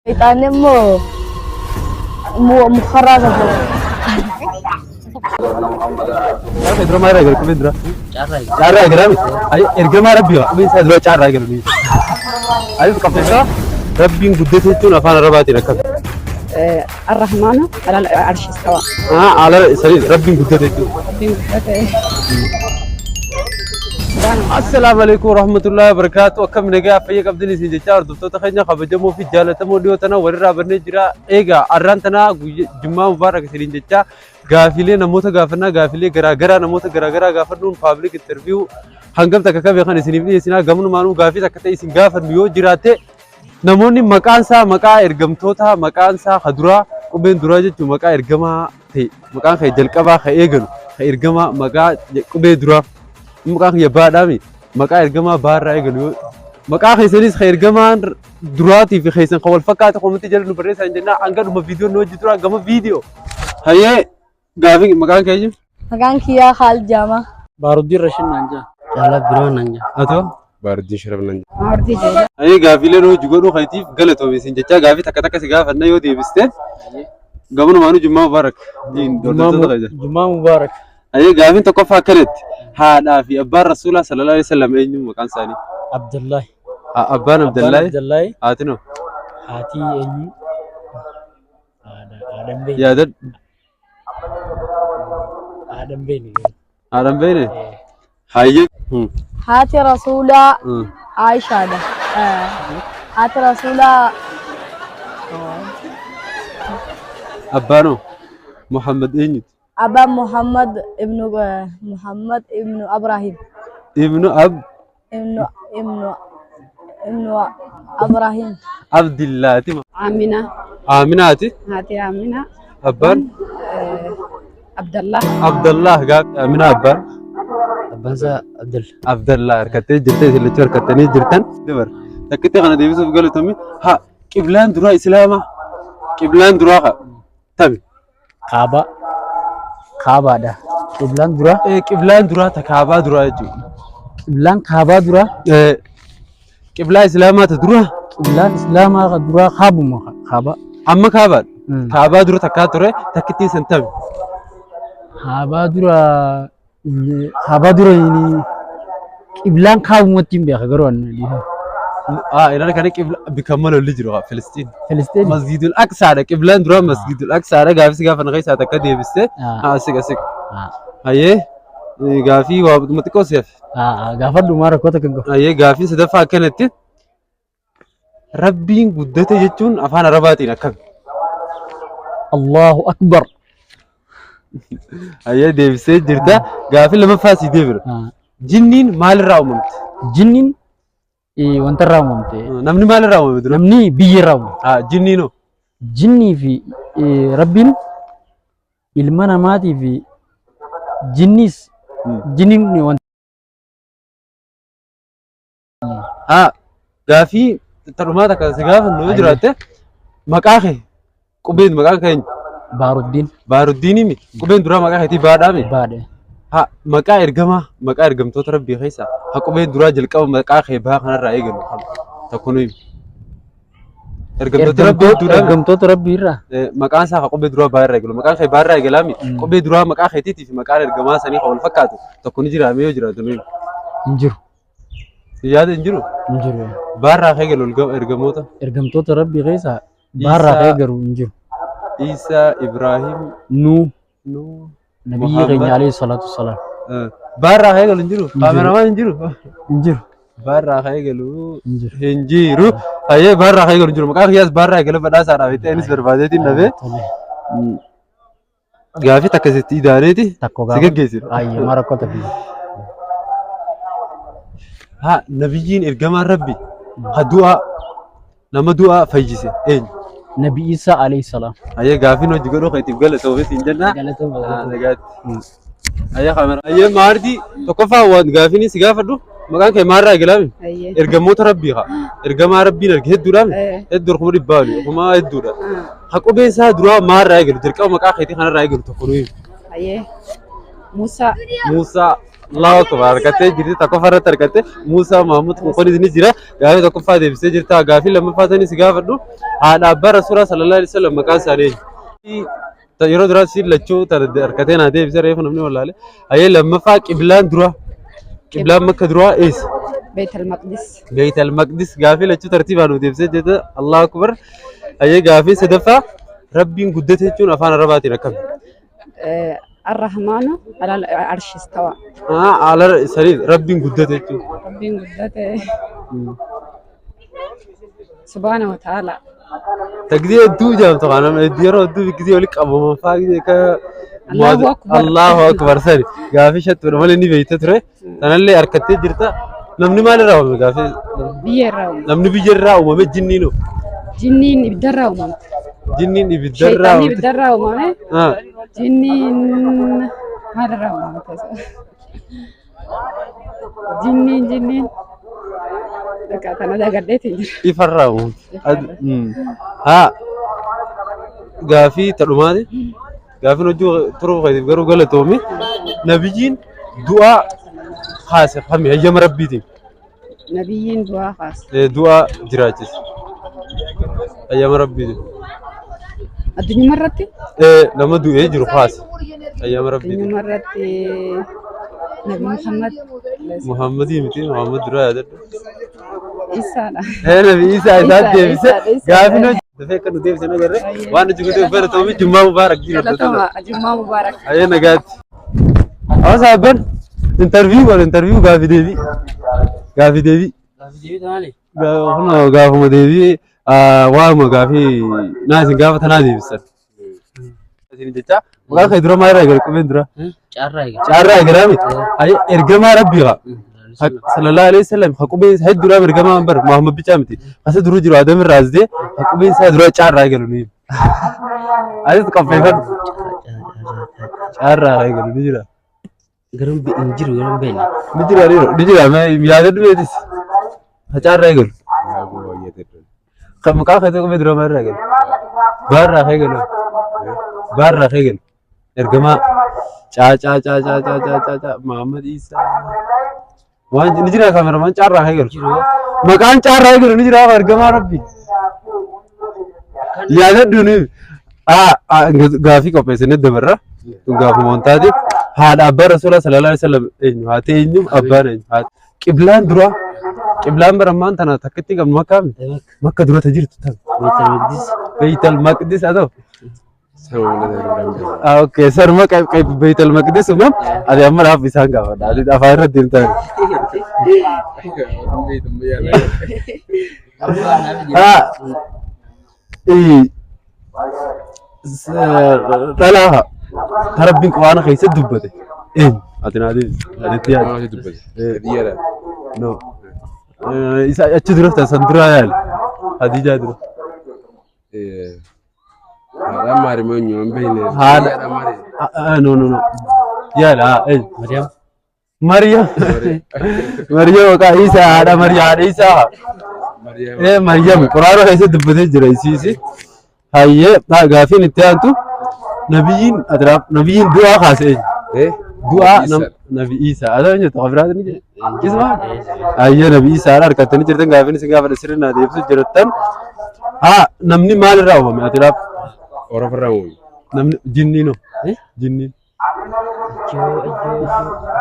Shayxaanni immoo mukarraa socho'a. Dura maal irraa eegale qubeen dura? Caarraa eegalaami? Ergamaa Rabbii haa qubeen isaa dura caarraa eegalu. Alif qabdeessaa Rabbiin guddate jechuun afaan Arabaatiin akkami? الرحمن على العرش استوى. Ala sanii Rabbiin guddate jechuun. Assalaamu alaikum warahmatullahi wabarakatuh. Akkam nagaa fayya qabdin isin jechaa hordoftoota keenya kabajamoo fi jaallatamoo dhiyoo tana walirraa bannee jira. Egaa arraan tana guyyaa Jummaa Mubaarak isiniin jechaa gaafilee namoota gaafannaa gaafilee garaagaraa namoota garaagaraa gaafannuun public interview hangam takka qabe kan isiniif dhiyeessinaa gamnumaanuu gaafii takka ta'e isin gaafannu yoo jiraatte namoonni maqaan isaa maqaa ergamtoota maqaan isaa ka duraa qubeen duraa jechuun maqaa ergamaa ta'e maqaan kee jalqabaa ka eegalu ka ergamaa maqaa qubee duraa maqaan kiyya baadhaami maqaa ergamaa baarraa eegalu yoo maqaa keessanis ka ergamaan duraatii fi keessan kan wal fakkaate komentii jala nu barreessaa hin jennaa hanga dhuma viidiyoo nu hojii tura gama viidiyoo. Hayyee gaafii maqaan keenya? Maqaan kiyyaa Khaalid Jaamaa. Baaruddiin Rashin naan jaa. Caalaa Biroo naan jaa. Atoo? Baaruddiin Sharaf naan jaa. Maardii jedha. Hayyee gaafiilee nu hojii godhuu keetiif galatoomi isin jechaa gaafii takka takka si gaafanna yoo deebiste gamunumaanuu Jummaa Mubaarak. Jumaa Mubaarak. Hayyee gaafiin tokkoffaa akkanatti haadhaa fi abbaan Rasuulaa sallallahu alaihi wasallam eenyu maqaan isaanii? Abdullahi. Abbaan Abdallahi Abdullahi. haatinoo Haati eenyu? Haadha hin beekne. Yaadadhu. Haadha hin beekne. Haadha hin beekne? Hayyee. Haati Rasuulaa Aishaadha. Haati Rasuulaa Abbaanoo Muhammad eenyuti? Abbaan Muhammad ibnu Muhammad ibnu Abrahiim. Ibnu Ab Ibnu Abrahiim. Abdillaati. Amina. Aminaati. Haati Amina. Abbaan Abdallah. Abdallah gaafi Amina abbaan Abbaan isaa Abdul. Abdallah harkattee jirte isin lachuu harkattanii jirtan. Dabar takkitti kana deebisuuf galatoomi. Haa qiblaan duraa Islaamaa qiblaan duraa haa tabi. Kaabaa. Kaabaadha. Qiblaan duraa. Qiblaan duraa ta kaabaa duraa jechuudha. Qiblaan kaabaa duraa. Qiblaa Islaamaa ta duraa Qiblaan Islaamaa ka duraa kaabuma kaabaa. Amma kaabaadha. Kaabaa dura takkaa ture takkittiin san tabi. Kaabaa dura kaabaa dura qiblaan kaabumatti hin beeka garuu ani dhiifama. Ilaala kana qibla bikka amma lolli jiru haa Filistiin. Filistiin. Masjidul Aqsaadha. Qiblaan duraa Masjidul Aqsaadha. Gaafis gaafa na keessaa takka deebiste. Haa siqa siqa. Hayyee gaafii waa xiqqoo si hafe. Gaafadhu maa rakkoo takka hin qabu. Hayyee gaafii sadaffaa akkanatti Rabbiin guddate jechuun afaan Arabaatiin akkami? Allahu Akbar. Hayyee deebisee jirta. Gaafii lamaffaa sii deebira. Jinniin maalirraa uumamte? Jinniin wanta irraa uumamte. Namni maalirraa uumame dura? Namni biyya irraa uumame. Haa jinniin hoo? Jinnii fi Rabbiin ilma namaatii fi jinniis jinniin wanta Haa gaafii tadhumaa takka si gaafannu yoo jiraatte maqaa kee qubeen maqaan kee eenyu? Baaruddiin. Baaruddiinii mi? Qubeen duraa maqaa keetii baadhaa mi? Baadhe. Haa maqaa ergamaa maqaa ergamtoota rabbii keessaa haa qubeen duraa jalqaba maqaa kee baa kanarraa eegalu kam tokko nu himi. Ergamtoota rabbii hedduudhaa mi? Ergamtoota rabbii irraa. Maqaan isaa haa qubee duraa baa irraa eegalu. Maqaan kee baa irraa eegalaa mi? Qubee duraa maqaa keetiitii fi maqaan ergamaa sanii kan wal fakkaatu tokko ni jira mee yoo jiraatu nu himi. Hin jiru. Yaada hin jiru? Hin jiru. Baarraa kee galu ergamoota. Ergamtoota rabbii keessaa baarraa kee garuu hin jiru. Isaa, Ibraahim, Nuu Nuh, nabiyyi keenya alayhi salaatu wassalaam. Baarraa kee galu hin jiru? Kaameramaan hin jiru? Hin jiru. Baarraa kee galu Hin jiru. hin jiru. Hayyee baarraa kee galu hin jiru. Maqaa kiyyaas baarraa eegale badhaasaadhaaf itti anis barbaadeetiin dhabee. Tole. Gaafii takka sitti idaaneeti Takko si gaafa. geggeessina. Ayyee maa rakkoo takka. Haa nabiyyiin ergamaan rabbi ha du'aa nama du'aa fayyise eenyu? Nabi Isaa alayhi salaam. Hayyee gaafiin hojii godhuu keetiif galatoomii siin jenna. Galatooma. Haa, nagaatti. Hayyee kaamera. Hayyee maardii tokkoffaa waan gaafiin si gaafadhu maqaan kee maarraa eegalaami? Ayyee. Ergamoota rabbii haa. Ergamaa rabbiin arge hedduudhaami? Hedduu 500,000 oli kuma hedduudha. Ha qubeen isaa duraa maarraa eegalu jalqaba maqaa keetii kanarraa eegalu tokko nu himi. Ayyee. Musaa. Muusaa. Allahu akbar harkattee jirti tokkoffaa irratti harkatte Muusaa Mahamud kun kunis ni jira gaafii tokkoffaa deebisee jirta gaafii lammaffaa sanis gaafadhu haadha abbaa rasuulaa sallallahu alaihi wasallam maqaan isaanii eenyu? Yeroo duraa si lachuu harkatee naa deebisee reefu namni wallaale. Hayyee lammaffaa qiblaan dura qiblaan makka duraa eessa? Beet al-Maqdis. Beet al-Maqdis gaafii lachuu tartiibaan nu deebisee jirta Allahu akbar. Hayyee gaafii sadaffaa Rabbiin guddate jechuun afaan Arabaatiin akkami? Ar-Rahmaanu alal arshi istawa. Ala sanii Rabbiin guddate jechuun. Rabbiin guddate. Subhaana wa ta'ala. Ta gizee hedduu jaamtu kana yeroo hedduu gizee walitti qabaman fa'aa gizee ka Allahu Akbar. Allahu Akbar sani gaafii shattuudha malee ni beekta ture. Tanallee harkattee jirta. Namni maalirraa uumame gaafii? Biyya irraa uumame. Namni biyya irraa uumame jinniin hoo? Jinniin ibiddarraa uumamte. Jinniin ibiddarraa Shayxaanni uumamte. ibiddarraa uumame. Ah, Jinniin maalirraa uumamte? Jinniin jinniin. Bakka kana dagadheetiin jira. Ifarraa uumamte. Haa gaafii tadhumaati. Gaafiin hojii turuu keetiif garuu galatoomi. Nabiyyiin du'aa kaase kami hayyama rabbiitiin. Nabiyyiin du'aa kaase. Du'aa jiraachise. Hayyama rabbiitiin. Addunyuma irratti? Nama du'ee jiru kaase. Hayyama rabbiitiin. Addunyuma irratti Nabi Muhammad. Muhammadii miti Muhammad duraa yaadadhu. Isaadha. Nabi Isaa isaa deebise Isaa. gaafiin hojii. Dafee akka nu deebisan agarre waan hojii guutuuf galatoomi Jummaa Mubaarak jiru. Galatoma Jummaa Mubaarak. Ayyee nagaatti. Hawaasa abban interview godhe interview gaafi deebii. Gaafi deebii. Gaaffii deebii maali? Kunoo gaafuma deebii waanuma gaafii naa isin gaafata naa deebisan. Isin jecha maqaa kee dura maal irraa eegale qubeen dura? Caarraa eegale. Caarraa eegalaami. Ayyee ergamaa rabbii haa. Sallallahu alaihi wasallam ha qubeen isaa hedduudhaaf ergamaa bar Muhammad bichaa miti. Asa dura jiru Adam irraa as dee ha qubeen isaa dura caarraa eegalu ni. Anis qopheeffadhu. Caarraa eegalu ni jira. Garuu hin jiru garuu hin beekne. Ni jira ni jira yaadadhu beetis. Ha caarraa eegalu. Kan maqaa keetii qubee dura maal irraa eegalu? Baarraa eegalu. Baarraa eegalu. Ergamaa caa caa caa caa caa caa caa caa Muhammad Isaa. Waan ni jira kaameramaan caarraa eegalu. Maqaan caarraa eegalu ni jira ergamaa rabbi. Yaadadhu ni gaafii qopheessinee dabarra. Kun gaafuma wantaati. Haadha abbaa rasuula sallallahu alaihi wasallam eenyu haati eenyu abbaan eenyu. Qiblaan dura qiblaan barammaan tana takkitti qabnu makkaa miti. Makka dura ta jirtu tan. Beetal Maqdis. Beeytal Maqdis haa ta'u. Okay, sarma Beeytal Maqdis umam ani amma dhaaf isaan gaafadha. Ani afaan irratti hin taane. Dhalaa ta Rabbiin quraana keessatti dubbate eenyu? Ati naa deebisi. Ati itti yaadi. No. Isa achi dura san duraa yaali. Hadiijaa dura. Haadha maari moo eenyu hin beekne. Haadha. Haadha maari. No no no. Yaala eenyu? Mariyaam. Maryam. Maryam maqaa Isaa haadha Maryam haadha Isaa. Maryam quraana keessatti dubbatee jira isiisi. Hayyee gaafiin itti aantu nabiyyiin atiraaf nabiyyiin du'aa kaase eenyu? Du'aa nabi Isaa. Haa ta'u jettu kabiraati ni jedhe. Isma hayyee nabi Isaa harkattanii jirtan gaafiin isin gaafadha sirrii naa deebisuu jirtan. Haa namni maalirraa uumame atiraaf? Orofarraa uumame. Namni jinniin hoo? Jinniin.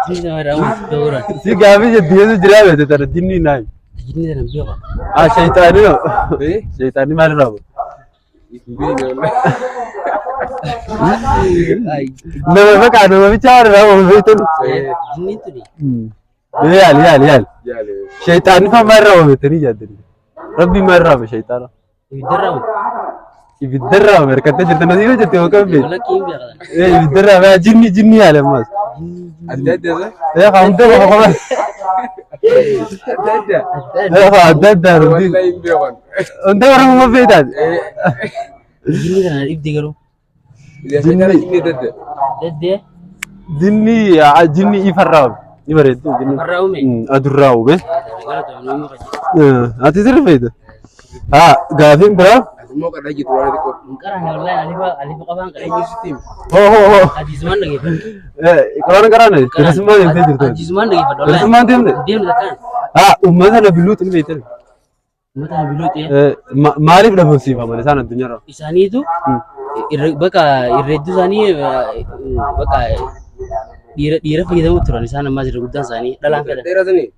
Jinni nama irraa uumame dawran. Si gaafii jedhu keessa jiraa beekte tana jinniin naa himi. Jinni sana beeka. Ah shayxaanii hoo? Shayxaanii maalirraa uumame? Nama maqaa nama bichaa irraa uumame beektan. Jinniin tuni. Yaali yaali yaali. Shayxaanni faa maalirraa uumame jettanii yaaddanii? Rabbiin maalirraa uume shayxaana? Ibiddarraa uume. Ibiddarraa uume harkattee jirta nasiiba jette yookaan beektu. Walakkii hin beekan. Ibiddarraa baa jinni jinni yaali ammas. Adda adda isa? Haa hunda qofa qofa. Adda adda. Haa adda addaa hundi. Wallahi hin beekan. Hunda warra beektaati. Jinni kana dhibdi garuu. Jinni jinni adda adda. Daddee. Jinni jinni ifarraa uume. Ni bareeddu jinni. Farraa uume. Adurraa uume. Galatoomi namni qajeelcha. Ati sirrii fayyada. Haa gaafiin biraa. Immoo kadhaa jirtu waan xiqqoo. Hin qaraane wallaahi alifa alifa qabaan qaree. Eenyu sitti hima? Hoo hoo hoo. Hadiisumaan dhageeffadha. Quraana qaraane bilisummaa deemtee jirtu. Hadiisumaan dhageeffadha wallaahi. Bilisummaan deemte? Deemte takkaan. Haa uummata nabi Luut ni beektan. Uummata nabi Luut ee. Maaliif dhabamsiifaman isaan addunyaarra? Isaaniitu bakka irreedduu isaanii bakka dhiira dhiira fayyadamuu turan isaan ammaas irra guddaan isaanii dhalaan fedhan. Dheeratanii?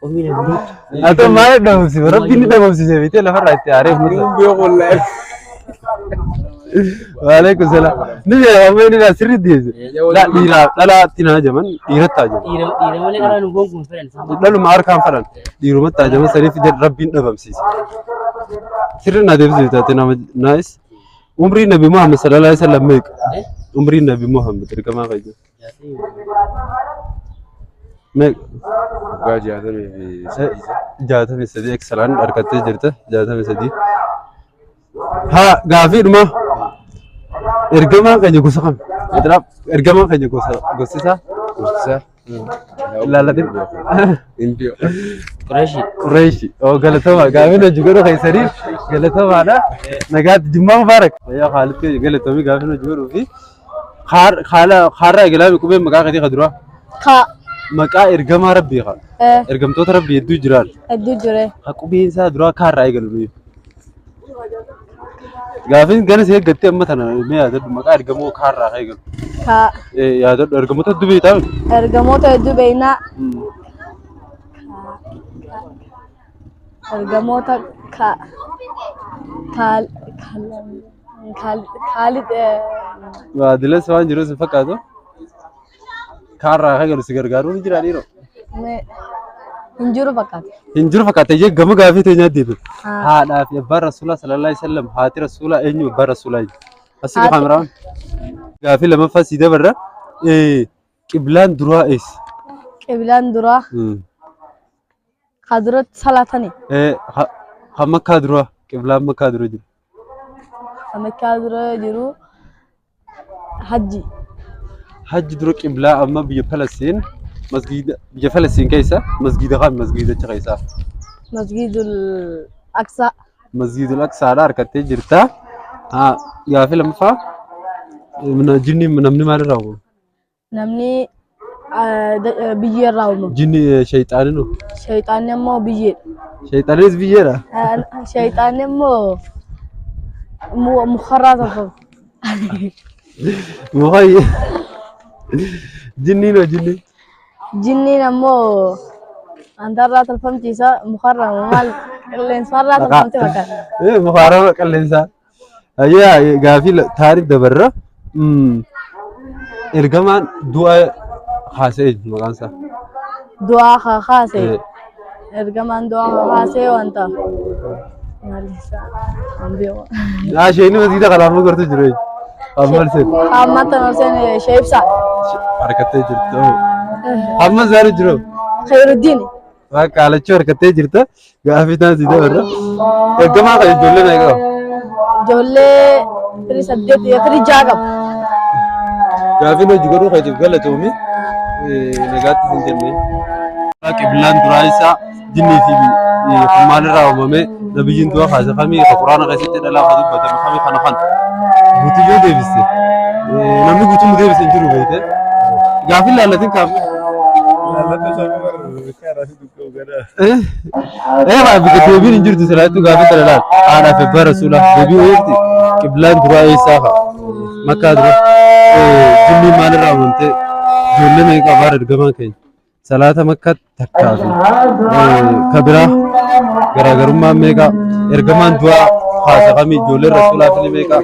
Qomii nabi Luut. Haa ta'u maaliif dhabamsiifa? Rabbiin ni dhabamsiise beektee lafarraa itti aaree Inni uummata. beeku wallaahi. Waalaikum salaam. Ni beekama inni sirriitti deebise. Laa dhiiraaf dhalaatti naa jaman dhiiratti hajaman. Dhiira dhiira malee dhalaan gonkuun fedhan isaan. Dhaluma harkaan fadhan dhiirumatti hajaman saniif rabbiin dhabamsiise. Sirri na deebise taate nama naayis. Umriin Nabi Muhammad sallallahu alaihi wasallam meeqa? Umriin Nabi Muhammad ergamaa fayyadu. Meeqa? Waggaa 63. 63 excellent harkattee jirta 63. Haa gaafii dhuma ergamaan keenya gosa kam? Itraaf ergamaan keenya gosa gosti isaa Gosti isaa? Ilaallatin. Hin beeku. Qureeshi. Qureeshi. Oo galatoomaa gaafiin hojii godhu keessanii galatoomaadha. Nagaatti jimmaa mubaarak. Fayyaa haalitti galatoomii gaafiin hojii godhuu fi haala eegalaami qubeen maqaa keetii ka duraa. Ka. Maqaa ergamaa rabbii kaa. Ergamtoota rabbii hedduu jiraan. Hedduu jire. Ka qubeen isaa duraa kaarraa eegalu nuyi. Gaafiin gana si eeggattee amma tana mee yaadadhu maqaa ergamoo kaarraa ka eegalu. Ka. Yaadadhu ergamoota hedduu beektaa miti? Ergamoota hedduu beeknaa. Ergamoota ka. Kaal. Kaal. Kaalid. Baadilas waan jiru si fakkaatu. Kaarraa ka eegalu si gargaaruu ni jira dhiiroo. Hin jiru fakkaata. Hin jiru fakkaata iyyee gama gaafii teenyaa deebiin. Haadhaa fi abbaan Rasuulaa sallallahu alaihi wasallam haati Rasuulaa eenyu abbaan Rasuulaa eenyu? Asii kaameraan. Gaafii lammaffaa sii dabarra. Qiblaan duraa eessa? Qiblaan duraa ka duratti salaatani. Ka Makkaa duraa qiblaan Makkaa dura jiru. Ka Makkaa dura jiru hajji. Hajji dura qiblaa amma biyya Falastiin masgiida biyya Falastiin keessa masgiida kam masgiidacha keessa? Masgiidul Aqsaa. Masgiidul Aqsaadha harkattee jirta. Haa gaafii lammaffaa jinni namni maalirraa uumama? Namni biyyee irraa uumama. Jinni shayxaanni noo? Shayxaanni immoo biyyeedha. Shayxaanis biyyeedha? Shayxaanni immoo mukarraa tolfama. Muka jinniin hoo jinniin? Jinniin ammoo antarraa tolfamti isaa mukarraa maal qilleensarraa tolfamti fakkaata. Mukaarraa qilleensaa. Ayyee gaafii taariif dabarra. Ergamaan du'a kaasee eenyu maqaan isaa? Du'aa haa kaase. Ergamaan du'aa haa kaasee wanta. Maal isaa? Hin beeku. Isheen masgiida kanaafuu gartuu jiru eenyu? Amma seen. Amma tan seen ishee ibsaa. Harkattee jirti. Amma zaari jiru. Khairuddin. Bakka alachuu harkattee jirta. Gaafii taan si dabarra. Ergamaa kan ijoollee meeqa qaba? Ijoollee firii 8 firii 6 qaba. Gaafiin hojii godhuu keetiif galatoomi. Nagaatti sin jenne. Qiblaan duraa isaa jinnii fi kun maalirraa uumame nabiyyiin du'a kaase kamii ka quraana keessatti dhalaa ka dubbatame kamii kana kana. Guutuu yoo deebiste namni guutuu nu deebise hin jiru beekte. Gaafiin laallatin kaafne. Bika deebiin hin jirtu silaattuu gaafii tana laal. Haadhaa fi abbaa rasuulaa deebii oofti. Qiblaan duraa eessaa fa'a? Makkaa dura. Jinniin maalirraa uumamte? Ijoollee meeqa abaar ergamaan keenya? Salaata makkaa takkaa fi ka biraa garaagarummaan meeqa? Ergamaan du'aa kaase kamii? Ijoolleen rasuulaa fi meeqa?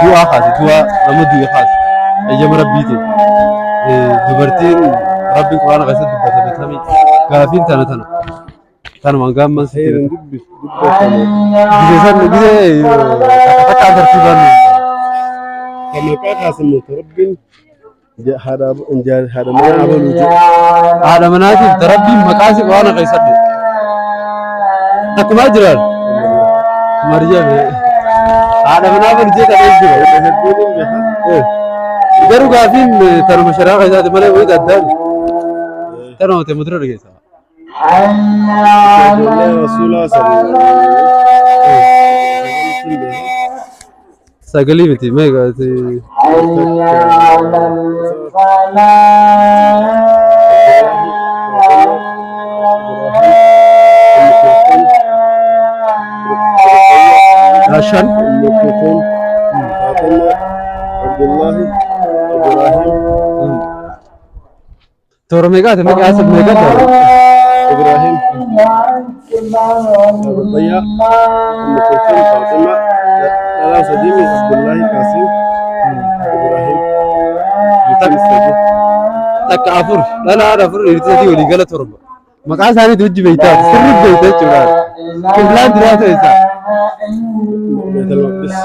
Du'aa kaase du'aa nama du'e kaase. Eeyyama rabbiitiin. Dubartiin rabbiin quraana keessatti dubbatame tamii? Gaafiin tana tana. Tanuma gaamman sitti Heeran dubbatame. Gisee san gisee takka takka tartiibaan Kan maqaa kaasamu rabbiin haadha haadha manaa abaluu jedhu. Haadha manaatiif rabbiin maqaa si quraana keessatti. Takkumaa jiraan. Maryam. Haadha manaa abaluu jee kan jira. Hedduun hin beeka. Garuu gaafiin tanuma sharaa keessaati malee wayii addaani. Tanuma ta'e mudura dhageessa. Ijoollee rasuulaa sanii. Sagalii miti meeqa? Shan. Ummu Kulthum, Fatima, Abdullahi, Ibrahim, Toora meeqaati? Meeqa asii meeqa toora? Ibrahim, Ruqayya, Ummu Kulthum, Fatima, dhalaa sadiimi Abdullahi, Qasim, Ibrahim. Ilkaan sadii. Takka afur. Dhalaa afur dhiirti sadii walii gala torba. Maqaa isaaniitu hojii beektaa sirrii beekta jechuudha. Qiblaan duraa ta'e isaa. Beetal Maqdis.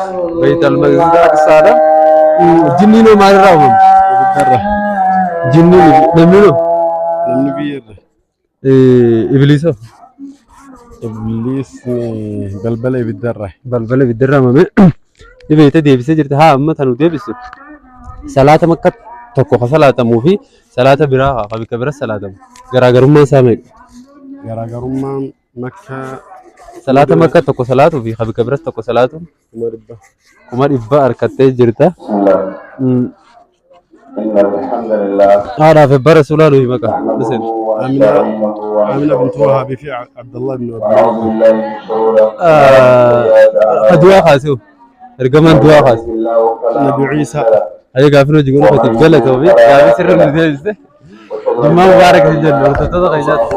Beeytal Maqdis Aqsaadha. Jinniin hoo maalirraa uumame? Ibiddarra. Jinniin namni hoo? Namni biyyarra. Ibliisa. Ibliis balbala ibiddarra. Balbala ibiddarraa uumame. Ni beekte deebisee jirti. Haa amma tanu deebisu. Salaata makka tokko ka salaatamuu fi salaata biraa ka bakka bira salaatamu. Garaagarummaan isaa meeqa? Garaagarummaan makkaa Salaata makka tokko salaatuu fi ka bakka biras tokko salaatu 100,000. 100,000 harkattee jirta. Haadhaa fi abbaa rasuulaa nuyi maqa. Isin. Amina Amina bintu Wahaabii fi Abdullah ibn Abdul Ka du'aa kaasee ergamaan du'aa kaase. Nabi Ciisaa. Ayyee gaafii hojii godhu kootiif galatoomi. Gaafii sirra nu deebiste. Jummaa mubaarak hin jennu hordoftoota keenyaatti.